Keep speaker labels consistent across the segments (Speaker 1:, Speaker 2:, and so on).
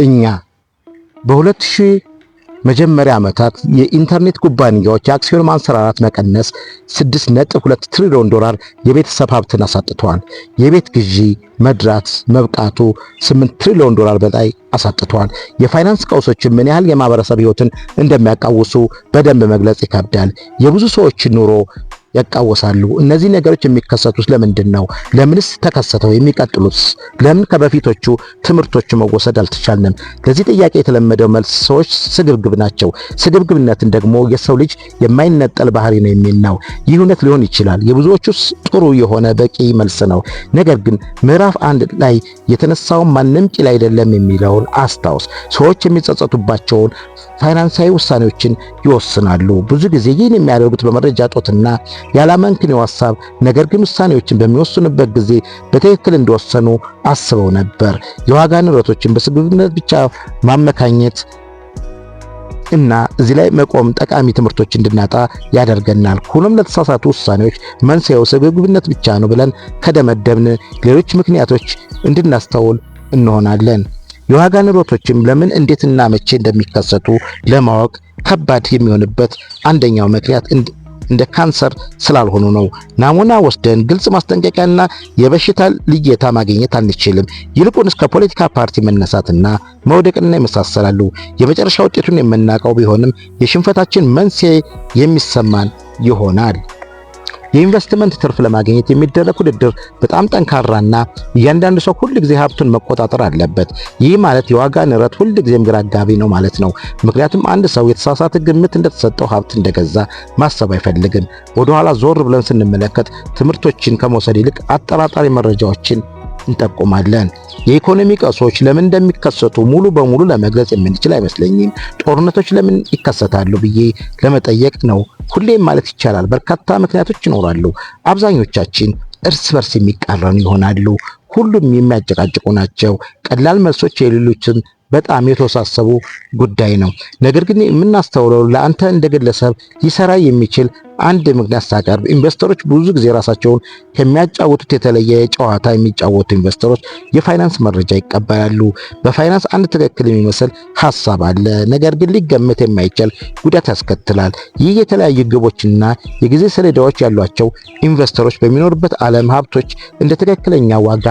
Speaker 1: እኛ በ2000 መጀመሪያ ዓመታት የኢንተርኔት ኩባንያዎች የአክሲዮን ማንሰራራት መቀነስ 6.2 ትሪሊዮን ዶላር የቤተሰብ ሀብትን አሳጥተዋል። የቤት ግዢ መድራት መብቃቱ 8 ትሪሊዮን ዶላር በላይ አሳጥተዋል። የፋይናንስ ቀውሶችን ምን ያህል የማህበረሰብ ህይወትን እንደሚያቃውሱ በደንብ መግለጽ ይከብዳል። የብዙ ሰዎችን ኑሮ ያቃወሳሉ። እነዚህ ነገሮች የሚከሰቱት ለምንድን ነው? ለምንስ ተከሰተው? የሚቀጥሉትስ ለምን ከበፊቶቹ ትምህርቶቹ መወሰድ አልተቻልንም? ለዚህ ጥያቄ የተለመደው መልስ ሰዎች ስግብግብ ናቸው፣ ስግብግብነትን ደግሞ የሰው ልጅ የማይነጠል ባህሪ ነው የሚል ነው። ይህ እውነት ሊሆን ይችላል። የብዙዎቹስ ጥሩ የሆነ በቂ መልስ ነው። ነገር ግን ምዕራፍ 1 ላይ የተነሳውን ማንም ቂል አይደለም የሚለውን አስታውስ። ሰዎች የሚጸጸቱባቸውን ፋይናንሳዊ ውሳኔዎችን ይወስናሉ። ብዙ ጊዜ ይህን የሚያደርጉት በመረጃ እጦትና ያለአመክንዮ ሐሳብ፣ ነገር ግን ውሳኔዎችን በሚወስኑበት ጊዜ በትክክል እንደወሰኑ አስበው ነበር። የዋጋ ንረቶችን በስግብግብነት ብቻ ማመካኘት እና እዚህ ላይ መቆም ጠቃሚ ትምህርቶች እንድናጣ ያደርገናል። ሆኖም ለተሳሳቱ ውሳኔዎች መንስኤው ስግብግብነት ብቻ ነው ብለን ከደመደብን ሌሎች ምክንያቶች እንድናስተውል እንሆናለን። የዋጋ ንረቶችም ለምን፣ እንዴትና መቼ እንደሚከሰቱ ለማወቅ ከባድ የሚሆንበት አንደኛው ምክንያት እንደ ካንሰር ስላልሆኑ ነው። ናሙና ወስደን ግልጽ ማስጠንቀቂያና የበሽታ ልየታ ማግኘት አንችልም። ይልቁንስ ከፖለቲካ ፓርቲ መነሳትና መውደቅና ይመሳሰላሉ። የመጨረሻ ውጤቱን የምናውቀው ቢሆንም የሽንፈታችን መንስኤ የሚሰማን ይሆናል። የኢንቨስትመንት ትርፍ ለማግኘት የሚደረግ ውድድር በጣም ጠንካራና እያንዳንዱ ሰው ሁል ጊዜ ሀብቱን መቆጣጠር አለበት። ይህ ማለት የዋጋ ንረት ሁል ጊዜም ግራ አጋቢ ነው ማለት ነው። ምክንያቱም አንድ ሰው የተሳሳተ ግምት እንደተሰጠው ሀብት እንደገዛ ማሰብ አይፈልግም። ወደኋላ ዞር ብለን ስንመለከት ትምህርቶችን ከመውሰድ ይልቅ አጠራጣሪ መረጃዎችን እንጠቁማለን። የኢኮኖሚ ቀውሶች ለምን እንደሚከሰቱ ሙሉ በሙሉ ለመግለጽ የምንችል አይመስለኝም። ጦርነቶች ለምን ይከሰታሉ ብዬ ለመጠየቅ ነው። ሁሌም ማለት ይቻላል በርካታ ምክንያቶች ይኖራሉ። አብዛኞቻችን እርስ በርስ የሚቃረኑ ይሆናሉ። ሁሉም የሚያጨቃጭቁ ናቸው። ቀላል መልሶች የሌሎችን በጣም የተወሳሰቡ ጉዳይ ነው። ነገር ግን የምናስተውለው ለአንተ እንደ ግለሰብ ሊሰራ የሚችል አንድ ምክንያት ሳቀርብ ኢንቨስተሮች ብዙ ጊዜ ራሳቸውን ከሚያጫውቱት የተለየ ጨዋታ የሚጫወቱ ኢንቨስተሮች የፋይናንስ መረጃ ይቀበላሉ። በፋይናንስ አንድ ትክክል የሚመስል ሀሳብ አለ፣ ነገር ግን ሊገመት የማይቻል ጉዳት ያስከትላል። ይህ የተለያዩ ግቦችና የጊዜ ሰሌዳዎች ያሏቸው ኢንቨስተሮች በሚኖሩበት ዓለም ሀብቶች እንደ ትክክለኛ ዋጋ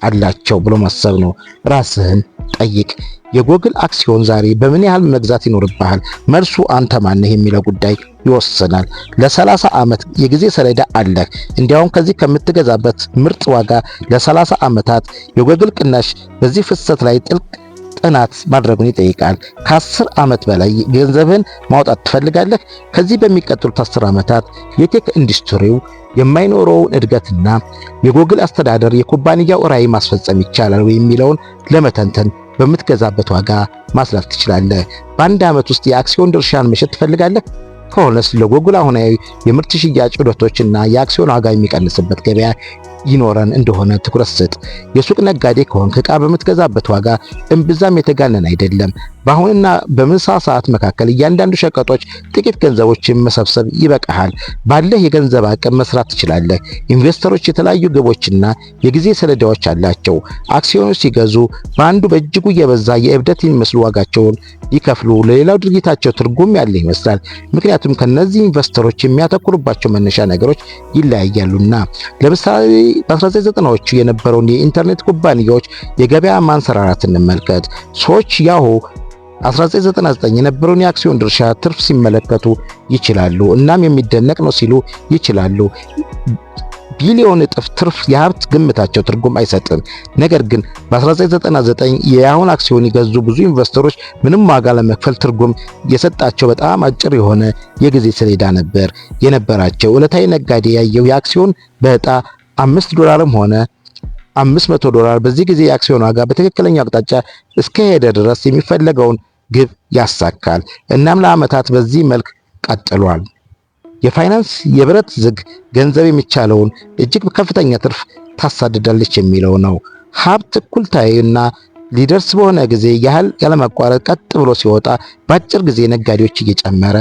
Speaker 1: አላቸው ብሎ ማሰብ ነው። ራስህን ጠይቅ። የጎግል አክሲዮን ዛሬ በምን ያህል መግዛት ይኖርብሃል? መልሱ አንተ ማነህ የሚለው ጉዳይ ይወስናል። ለ30 ዓመት የጊዜ ሰሌዳ አለህ። እንዲያውም ከዚህ ከምትገዛበት ምርጥ ዋጋ ለ30 ዓመታት የጎግል ቅናሽ በዚህ ፍሰት ላይ ጥልቅ ጥናት ማድረጉን ይጠይቃል። ከ10 ዓመት በላይ ገንዘብህን ማውጣት ትፈልጋለህ? ከዚህ በሚቀጥሉት 10 ዓመታት የ tech ኢንዱስትሪው የማይኖረውን እድገትና የጎግል አስተዳደር የኩባንያው ራዕይ ማስፈጸም ይቻላል ወይ የሚለውን ለመተንተን በምትገዛበት ዋጋ ማስላት ትችላለህ። በአንድ ዓመት ውስጥ የአክሲዮን ድርሻን መሸጥ ትፈልጋለህ? ከሆነስ ለጎግል አሁናዊ የምርት ሽያጭ ዑደቶችና የአክሲዮን ዋጋ የሚቀንስበት ገበያ ይኖረን እንደሆነ ትኩረት ስጥ። የሱቅ ነጋዴ ከሆንክ ዕቃ በምትገዛበት ዋጋ እምብዛም የተጋነን አይደለም። በአሁንና በምሳ ሰዓት መካከል እያንዳንዱ ሸቀጦች ጥቂት ገንዘቦችን መሰብሰብ ይበቃሃል። ባለህ የገንዘብ አቅም መስራት ትችላለህ። ኢንቨስተሮች የተለያዩ ግቦችና የጊዜ ሰሌዳዎች አላቸው። አክሲዮኖች ሲገዙ በአንዱ በእጅጉ የበዛ የእብደት የሚመስሉ ዋጋቸውን ሊከፍሉ፣ ለሌላው ድርጊታቸው ትርጉም ያለ ይመስላል። ምክንያቱም ከነዚህ ኢንቨስተሮች የሚያተኩሩባቸው መነሻ ነገሮች ይለያያሉና። ለምሳሌ በ1990ዎቹ የነበረውን የኢንተርኔት ኩባንያዎች የገበያ ማንሰራራት እንመልከት። ሰዎች ያሁ 1999 የነበረውን የአክሲዮን ድርሻ ትርፍ ሲመለከቱ ይችላሉ። እናም የሚደነቅ ነው ሲሉ ይችላሉ። ቢሊዮን እጥፍ ትርፍ የሀብት ግምታቸው ትርጉም አይሰጥም። ነገር ግን በ1999 የያሁን አክሲዮን የገዙ ብዙ ኢንቨስተሮች ምንም ዋጋ ለመክፈል ትርጉም የሰጣቸው በጣም አጭር የሆነ የጊዜ ሰሌዳ ነበር የነበራቸው። ዕለታዊ ነጋዴ ያየው የአክሲዮን በዕጣ $5ም ሆነ $500 በዚህ ጊዜ የአክሲዮን ዋጋ በትክክለኛው አቅጣጫ እስከሄደ ድረስ የሚፈለገውን ግብ ያሳካል። እናም ለዓመታት በዚህ መልክ ቀጥሏል። የፋይናንስ የብረት ዝግ ገንዘብ የሚቻለውን እጅግ ከፍተኛ ትርፍ ታሳድዳለች የሚለው ነው። ሀብት እኩልታዊና ሊደርስ በሆነ ጊዜ ያህል ያለማቋረጥ ቀጥ ብሎ ሲወጣ በአጭር ጊዜ ነጋዴዎች እየጨመረ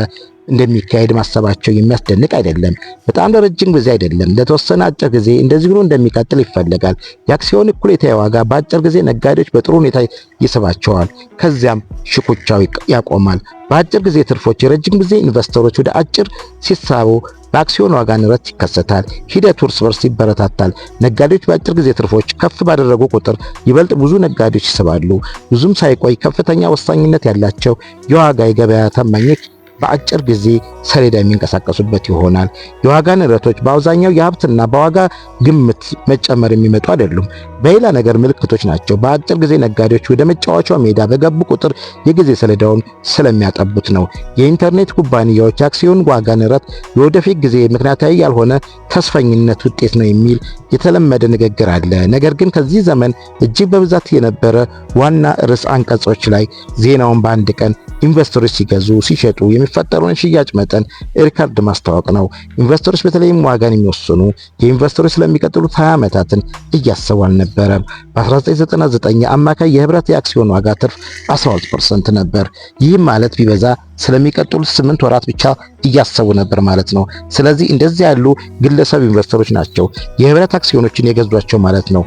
Speaker 1: እንደሚካሄድ ማሰባቸው የሚያስደንቅ አይደለም። በጣም ለረጅም ጊዜ አይደለም፣ ለተወሰነ አጭር ጊዜ እንደዚህ ብሎ እንደሚቀጥል ይፈለጋል። የአክሲዮን እኩሌታ ዋጋ በአጭር ጊዜ ነጋዴዎች በጥሩ ሁኔታ ይስባቸዋል። ከዚያም ሽኩቻው ያቆማል። በአጭር ጊዜ ትርፎች የረጅም ጊዜ ኢንቨስተሮች ወደ አጭር ሲሳቡ በአክሲዮን ዋጋ ንረት ይከሰታል። ሂደቱ እርስ በርስ ይበረታታል። ነጋዴዎች በአጭር ጊዜ ትርፎች ከፍ ባደረጉ ቁጥር ይበልጥ ብዙ ነጋዴዎች ይስባሉ። ብዙም ሳይቆይ ከፍተኛ ወሳኝነት ያላቸው የዋጋ የገበያ ታማኞች በአጭር ጊዜ ሰሌዳ የሚንቀሳቀሱበት ይሆናል። የዋጋ ንረቶች በአብዛኛው የሀብትና በዋጋ ግምት መጨመር የሚመጡ አይደሉም፣ በሌላ ነገር ምልክቶች ናቸው። በአጭር ጊዜ ነጋዴዎች ወደ መጫወቻው ሜዳ በገቡ ቁጥር የጊዜ ሰሌዳውን ስለሚያጠቡት ነው። የኢንተርኔት ኩባንያዎች የአክሲዮን ዋጋ ንረት የወደፊት ጊዜ ምክንያታዊ ያልሆነ ተስፈኝነት ውጤት ነው የሚል የተለመደ ንግግር አለ። ነገር ግን ከዚህ ዘመን እጅግ በብዛት የነበረ ዋና ርዕስ አንቀጾች ላይ ዜናውን በአንድ ቀን ኢንቨስተሮች ሲገዙ ሲሸጡ የሚፈጠረውን ሽያጭ መጠን ሪከርድ ማስታወቅ ነው። ኢንቨስተሮች በተለይም ዋጋን የሚወስኑ የኢንቨስተሮች ስለሚቀጥሉት 20 ዓመታትን እያሰቡ አልነበረም። በ1999 አማካይ የህብረት የአክሲዮን ዋጋ ትርፍ 12% ነበር። ይህም ማለት ቢበዛ ስለሚቀጥሉት 8 ወራት ብቻ እያሰቡ ነበር ማለት ነው። ስለዚህ እንደዚህ ያሉ ግለሰብ ኢንቨስተሮች ናቸው የህብረት አክሲዮኖችን የገዟቸው ማለት ነው።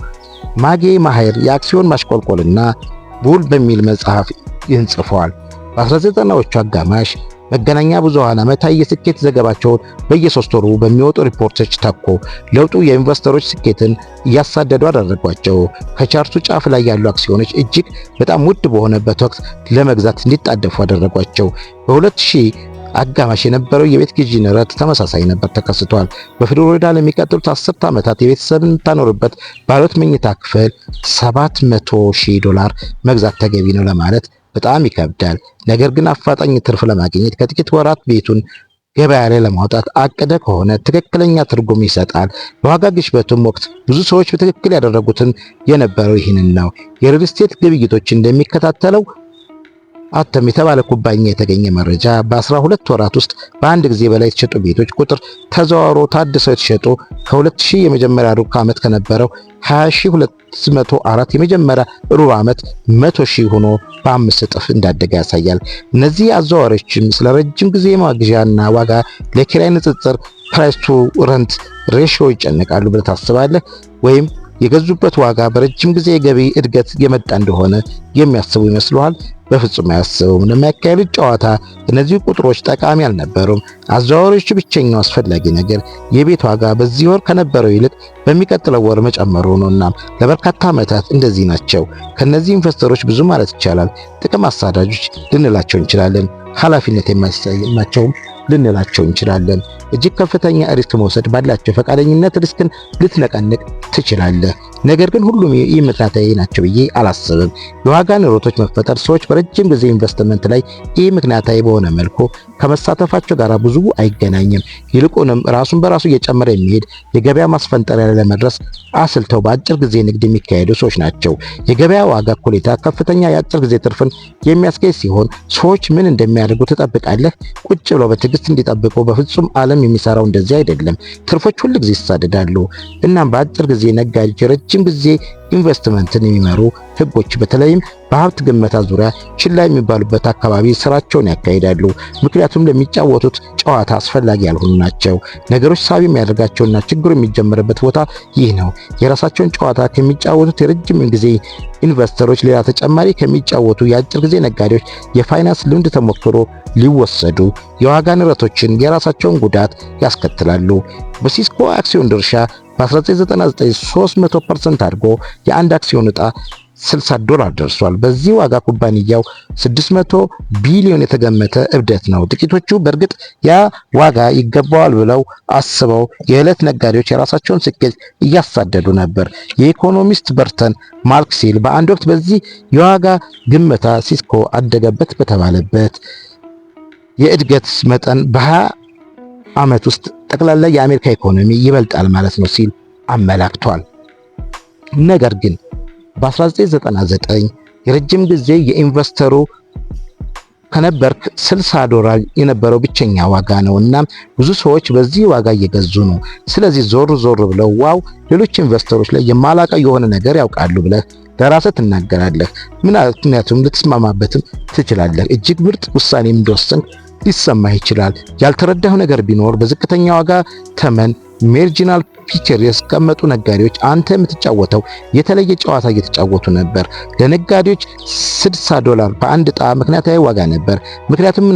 Speaker 1: ማጌ ማሄር የአክሲዮን ማሽቆልቆልና bull በሚል መጽሐፍ ይህን ጽፈዋል። በ1990ዎቹ አጋማሽ መገናኛ ብዙሃን ዓመታዊ የስኬት ዘገባቸውን በየሶስት ወሩ በሚወጡ ሪፖርቶች ተኩ። ለውጡ የኢንቨስተሮች ስኬትን እያሳደዱ አደረጓቸው። ከ chart ኡ ጫፍ ላይ ያሉ አክሲዮኖች እጅግ በጣም ውድ በሆነበት ወቅት ለመግዛት እንዲጣደፉ አደረጓቸው። በ2000 አጋማሽ የነበረው የቤት ግዢ ንረት ተመሳሳይ ነበር ተከስቷል። በፍሎሪዳ ለሚቀጥሉት 10 ዓመታት የቤተሰብን የምታኖርበት ባለ ሁለት መኝታ ክፍል $700,000 መግዛት ተገቢ ነው ለማለት በጣም ይከብዳል። ነገር ግን አፋጣኝ ትርፍ ለማግኘት ከጥቂት ወራት ቤቱን ገበያ ላይ ለማውጣት አቅደ ከሆነ ትክክለኛ ትርጉም ይሰጣል። በዋጋ ግሽበቱም ወቅት ብዙ ሰዎች በትክክል ያደረጉትን የነበረው ይህንን ነው። የሪል ስቴት ግብይቶች እንደሚከታተለው አተም የተባለ ኩባንያ የተገኘ መረጃ በ12 ወራት ውስጥ በአንድ ጊዜ በላይ የተሸጡ ቤቶች ቁጥር ተዘዋውሮ ታድሰው የተሸጡ ከ2000 የመጀመሪያ ሩብ ዓመት ከነበረው 20204 የመጀመሪያ ሩብ ዓመት 100,000 ሆኖ በአምስት እጥፍ እንዳደገ ያሳያል። እነዚህ አዘዋዋሪዎችም ስለ ረጅም ጊዜ መግዣና ዋጋ ለኪራይ ንጽጽር price to rent ratio ይጨነቃሉ ብለህ ታስባለህ? ወይም የገዙበት ዋጋ በረጅም ጊዜ የገቢ እድገት የመጣ እንደሆነ የሚያስቡ ይመስልሃል? በፍጹም አያስቡም። ለሚያካሂዱት ጨዋታ እነዚህ ቁጥሮች ጠቃሚ አልነበሩም። አዘዋዋሪዎቹ ብቸኛው አስፈላጊ ነገር የቤት ዋጋ በዚህ ወር ከነበረው ይልቅ በሚቀጥለው ወር መጨመሩ ነውና ለበርካታ ዓመታት እንደዚህ ናቸው። ከነዚህ ኢንቨስተሮች ብዙ ማለት ይቻላል ጥቅም አሳዳጆች ልንላቸው እንችላለን። ኃላፊነት የማይሰማቸውም ልንላቸው እንችላለን። እጅግ ከፍተኛ risk መውሰድ ባላቸው ፈቃደኝነት risk ን ልትነቀንቅ ትችላለህ። ነገር ግን ሁሉም ይህ ምክንያታዊ ናቸው ብዬ አላስብም። የዋጋ ንረቶች መፈጠር ሰዎች በረጅም ጊዜ ኢንቨስትመንት ላይ ይህ ምክንያታዊ በሆነ መልኩ ከመሳተፋቸው ጋር ብዙ አይገናኝም። ይልቁንም ራሱን በራሱ እየጨመረ የሚሄድ የገበያ ማስፈንጠሪያ ላይ ለመድረስ አስልተው በአጭር ጊዜ ንግድ የሚካሄዱ ሰዎች ናቸው። የገበያ ዋጋ እኩሌታ ከፍተኛ የአጭር ጊዜ ትርፍን የሚያስገኝ ሲሆን ሰዎች ምን እንደሚያደርጉ ትጠብቃለህ? ቁጭ ብለው በትዕግስት እንዲጠብቁ በፍጹም ዓለም የሚሰራው እንደዚህ አይደለም። ትርፎች ሁል ጊዜ ይሳደዳሉ። እናም በአጭር ጊዜ ነጋዴዎች የረጅም ጊዜ ኢንቨስትመንትን የሚመሩ ህጎች በተለይም በሀብት ግመታ ዙሪያ ችላ የሚባሉበት አካባቢ ስራቸውን ያካሂዳሉ። ምክንያቱም ለሚጫወቱት ጨዋታ አስፈላጊ ያልሆኑ ናቸው። ነገሮች ሳቢ የሚያደርጋቸውና ችግሩ የሚጀምርበት ቦታ ይህ ነው። የራሳቸውን ጨዋታ ከሚጫወቱት የረጅም ጊዜ ኢንቨስተሮች ሌላ ተጨማሪ ከሚጫወቱ የአጭር ጊዜ ነጋዴዎች የፋይናንስ ልምድ ተሞክሮ ሊወሰዱ የዋጋ ንረቶችን የራሳቸውን ጉዳት ያስከትላሉ። በሲስኮ አክሲዮን ድርሻ በ1999 300% አድጎ የአንድ አክሲዮን ዕጣ $60 ደርሷል። በዚህ ዋጋ ኩባንያው 600 ቢሊዮን የተገመተ እብደት ነው። ጥቂቶቹ በእርግጥ ያ ዋጋ ይገባዋል ብለው አስበው የዕለት ነጋዴዎች የራሳቸውን ስኬት እያሳደዱ ነበር። የኢኮኖሚስት በርተን ማርክ ሲል በአንድ ወቅት በዚህ የዋጋ ግመታ ሲስኮ አደገበት በተባለበት የእድገት መጠን በ20 ዓመት ውስጥ ጠቅላላ የአሜሪካ ኢኮኖሚ ይበልጣል ማለት ነው ሲል አመላክቷል። ነገር ግን በ1999 የረጅም ጊዜ የኢንቨስተሩ ከነበርክ $60 የነበረው ብቸኛ ብቸኛ ዋጋ ነው እና ብዙ ሰዎች በዚህ ዋጋ እየገዙ ነው። ስለዚህ ዞር ዞር ብለው "Wow፣ ሌሎች ኢንቨስተሮች ላይ የማላውቀው የሆነ ነገር ያውቃሉ" ብለህ ለራስህ ትናገራለህ። ምክንያቱም ልትስማማበትም ትችላለህ። እጅግ ምርጥ ውሳኔ እንደወሰንክ ሊሰማህ ይችላል። ያልተረዳኸው ነገር ቢኖር በዝቅተኛ ዋጋ ተመን marginal future ያስቀመጡ ነጋዴዎች አንተ የምትጫወተው የተለየ ጨዋታ እየተጫወቱ ነበር። ለነጋዴዎች 60 ዶላር በአንድ ዕጣ ምክንያታዊ ዋጋ ነበር። ምክንያቱም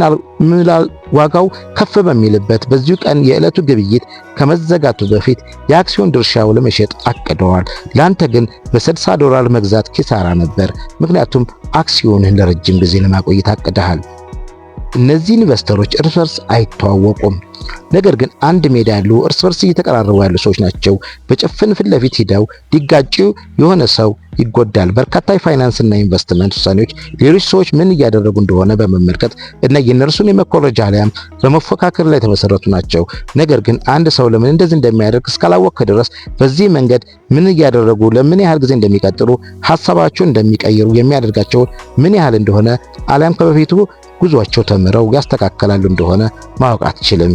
Speaker 1: ዋጋው ከፍ በሚልበት በዚሁ ቀን የዕለቱ ግብይት ከመዘጋቱ በፊት የአክሲዮን ድርሻው ለመሸጥ አቅደዋል። ለአንተ ግን በ60 ዶላር መግዛት ኪሳራ ነበር። ምክንያቱም አክሲዮንህን ለረጅም ጊዜ ለማቆየት አቅደሃል። እነዚህ ኢንቨስተሮች እርስ በርስ አይተዋወቁም። ነገር ግን አንድ ሜዳ ያሉ፣ እርስ በርስ እየተቀራረቡ ያሉ ሰዎች ናቸው። በጭፍን ፊት ለፊት ሂደው ሊጋጩ የሆነ ሰው ይጎዳል። በርካታ የፋይናንስና ኢንቨስትመንት ውሳኔዎች ሌሎች ሰዎች ምን እያደረጉ እንደሆነ በመመልከት እና የእነርሱን የመኮረጃ አሊያም በመፎካከር ላይ የተመሰረቱ ናቸው። ነገር ግን አንድ ሰው ለምን እንደዚህ እንደሚያደርግ እስካላወቅህ ድረስ በዚህ መንገድ ምን እያደረጉ ለምን ያህል ጊዜ እንደሚቀጥሉ፣ ሀሳባቸውን እንደሚቀይሩ የሚያደርጋቸውን ምን ያህል እንደሆነ አሊያም ከበፊቱ ጉዟቸው ተምረው ያስተካከላሉ እንደሆነ ማወቅ አትችልም።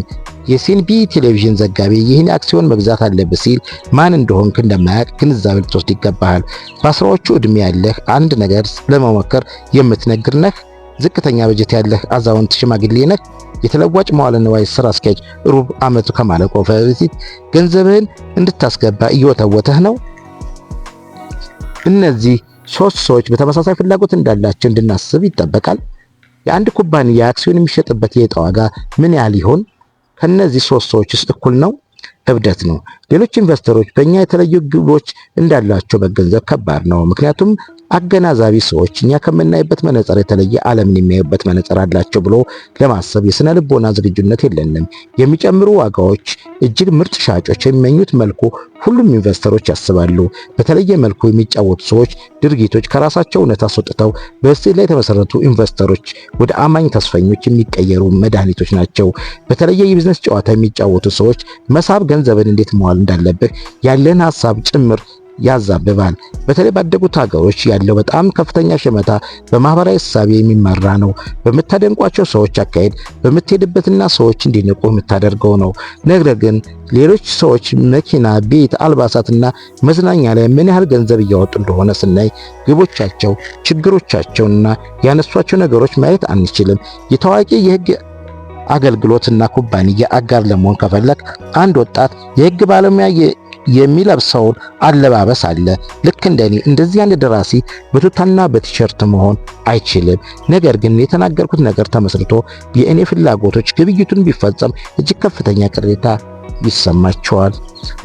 Speaker 1: የ CNBC ቴሌቪዥን ዘጋቢ ይህን አክሲዮን መግዛት አለብህ ሲል ማን እንደሆንክ እንደማያውቅ ግንዛቤ ልትወስድ ይገባሃል። በ10ዎቹ ዕድሜ ያለህ አንድ ነገር ለመሞከር የምትነግር ነህ? ዝቅተኛ በጀት ያለህ አዛውንት ሽማግሌ ነህ? የተለዋጭ መዋለ ንዋይ ስራ አስኪያጅ ሩብ ዓመቱ ከማለቁ በፊት ገንዘብህን እንድታስገባ እየወተወተህ ነው? እነዚህ ሶስት ሰዎች በተመሳሳይ ፍላጎት እንዳላቸው እንድናስብ ይጠበቃል። የአንድ ኩባንያ አክሲዮን የሚሸጥበት የዕጣ ዋጋ ምን ያህል ይሆን? ከነዚህ ሶስት ሰዎች ውስጥ እኩል ነው? እብደት ነው። ሌሎች ኢንቨስተሮች በእኛ የተለዩ ግቦች እንዳላቸው መገንዘብ ከባድ ነው። ምክንያቱም አገናዛቢ ሰዎች እኛ ከምናይበት መነጽር የተለየ ዓለምን የሚያዩበት መነጽር አላቸው ብሎ ለማሰብ የስነ ልቦና ዝግጁነት የለንም። የሚጨምሩ ዋጋዎች እጅግ ምርጥ ሻጮች የሚመኙት መልኩ ሁሉም ኢንቨስተሮች ያስባሉ። በተለየ መልኩ የሚጫወቱ ሰዎች ድርጊቶች ከራሳቸው እውነት አስወጥተው በእሴት ላይ የተመሰረቱ ኢንቨስተሮች ወደ አማኝ ተስፈኞች የሚቀየሩ መድኃኒቶች ናቸው። በተለየ የቢዝነስ ጨዋታ የሚጫወቱ ሰዎች መሳብ ገንዘብን እንዴት መዋል እንዳለብህ ያለን ሀሳብ ጭምር ያዛብባል። በተለይ ባደጉት ሀገሮች ያለው በጣም ከፍተኛ ሸመታ በማህበራዊ እሳቤ የሚመራ ነው። በምታደንቋቸው ሰዎች አካሄድ በምትሄድበትና ሰዎች እንዲንቁ የምታደርገው ነው። ነገር ግን ሌሎች ሰዎች መኪና፣ ቤት፣ አልባሳትና መዝናኛ ላይ ምን ያህል ገንዘብ እያወጡ እንደሆነ ስናይ ግቦቻቸው፣ ችግሮቻቸውና ያነሷቸው ነገሮች ማየት አንችልም። የታዋቂ የህግ አገልግሎትና ኩባንያ አጋር ለመሆን ከፈለክ አንድ ወጣት የህግ ባለሙያ የሚለብሰውን አለባበስ አለ። ልክ እንደኔ እንደዚህ አንድ ደራሲ በቱታና በቲሸርት መሆን አይችልም። ነገር ግን የተናገርኩት ነገር ተመስርቶ የእኔ ፍላጎቶች ግብይቱን ቢፈጸም እጅግ ከፍተኛ ቅሬታ ይሰማቸዋል።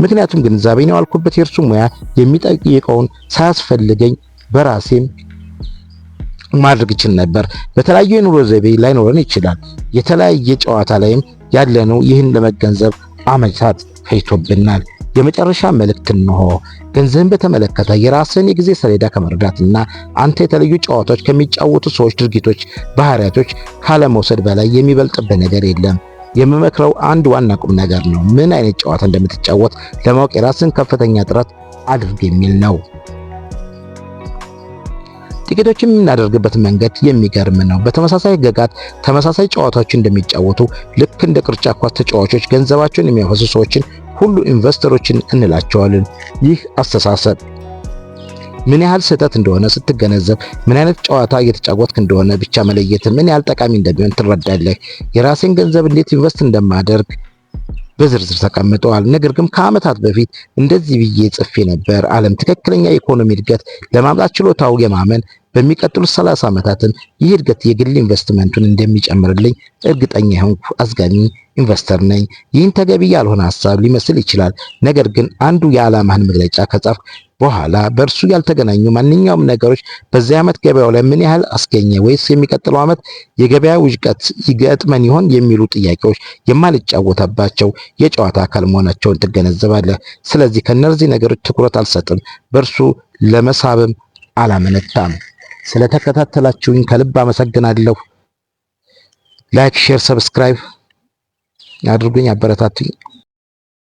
Speaker 1: ምክንያቱም ግንዛቤን ያዋልኩበት የእርሱ ሙያ የሚጠይቀውን ሳያስፈልገኝ በራሴም ማድረግ ይችል ነበር። በተለያዩ የኑሮ ዘይቤ ላይኖረን ይችላል። የተለያየ ጨዋታ ላይም ያለነው ይህን ለመገንዘብ ዓመታት ፈጅቶብናል። የመጨረሻ መልእክት እንሆ። ገንዘብን በተመለከተ የራስን የጊዜ ሰሌዳ ከመረዳትና አንተ የተለዩ ጨዋታዎች ከሚጫወቱ ሰዎች ድርጊቶች፣ ባህሪያቶች ካለመውሰድ በላይ የሚበልጥብህ ነገር የለም። የምመክረው አንድ ዋና ቁም ነገር ነው። ምን አይነት ጨዋታ እንደምትጫወት ለማወቅ የራስን ከፍተኛ ጥረት አድርግ የሚል ነው። ጥቂቶች የምናደርግበት መንገድ የሚገርም ነው። በተመሳሳይ ህግጋት ተመሳሳይ ጨዋታዎች እንደሚጫወቱ ልክ እንደ ቅርጫት ኳስ ተጫዋቾች ገንዘባቸውን የሚያፈሱ ሰዎችን ሁሉ ኢንቨስተሮችን እንላቸዋለን። ይህ አስተሳሰብ ምን ያህል ስህተት እንደሆነ ስትገነዘብ ምን አይነት ጨዋታ እየተጫወትክ እንደሆነ ብቻ መለየት ምን ያህል ጠቃሚ እንደሚሆን ትረዳለህ። የራሴን ገንዘብ እንዴት ኢንቨስት እንደማደርግ በዝርዝር ተቀምጠዋል። ነገር ግን ከዓመታት በፊት እንደዚህ ብዬ ጽፌ ነበር። ዓለም ትክክለኛ የኢኮኖሚ እድገት ለማምጣት ችሎታው የማመን በሚቀጥሉት 30 ዓመታትም ይህ እድገት የግል ኢንቨስትመንቱን እንደሚጨምርልኝ እርግጠኛ የሆንኩ አዝጋሚ ኢንቨስተር ነኝ። ይህን ተገቢ ያልሆነ ሀሳብ ሊመስል ይችላል። ነገር ግን አንዱ የዓላማህን መግለጫ ከጻፍክ በኋላ በእርሱ ያልተገናኙ ማንኛውም ነገሮች በዚህ ዓመት ገበያው ላይ ምን ያህል አስገኘ ወይስ የሚቀጥለው ዓመት የገበያ ውድቀት ይገጥመን ይሆን የሚሉ ጥያቄዎች የማልጫወተባቸው የጨዋታ አካል መሆናቸውን ትገነዘባለህ። ስለዚህ ከእነዚህ ነገሮች ትኩረት አልሰጥም፣ በእርሱ ለመሳብም አላመነታም። ስለተከታተላችሁኝ ከልብ አመሰግናለሁ። Like፣ share፣ subscribe አድርጉኝ፣ አበረታቱኝ።